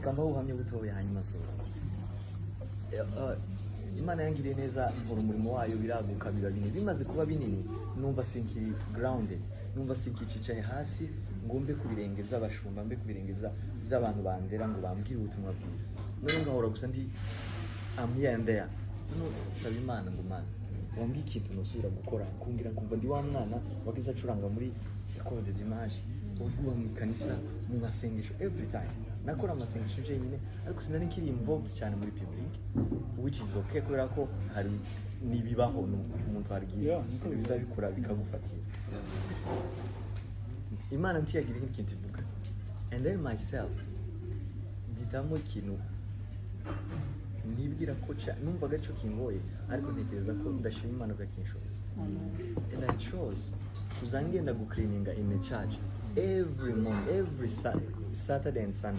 Reka mbahe ubuhamya butoya hanyuma soza. Imana yangiriye neza, nkora umurimo wayo, biraguka, biba binini. Bimaze kuba binini, numva sinkiri grounded, numva sinkicicaye hasi ngo mbe ku birenge by'abashumba, mbe ku birenge by'abantu bandera ngo bambwire ubutumwa bwiza. None ngahora gusa ndi, I'm here and there. None nsaba Imana ngo: "Mana, wambwiye ikintu nosubira gukora, kumbwira nkumva ndi wa mwana wagize acuranga muri École de Dimanche, uba mu ikanisa, mu masengesho every time." Nakora amasengesho jenyine, ariko sinari nkiri involved cyane muri public, which is okay, kubera ko hari nibibaho umuntu hari igihe Yeah, niko biba. biza bikura bikagufatira. Imana ntiyagira ikindi kintu ivuga, and then myself mpitamo ikintu nibwira ko numvaga cyo kingoye, ariko ntekereza ko ndashima Imana ko yakinshoboza. And I chose kuza ngenda gucleaninga in the church every morning, every Saturday and Sunday.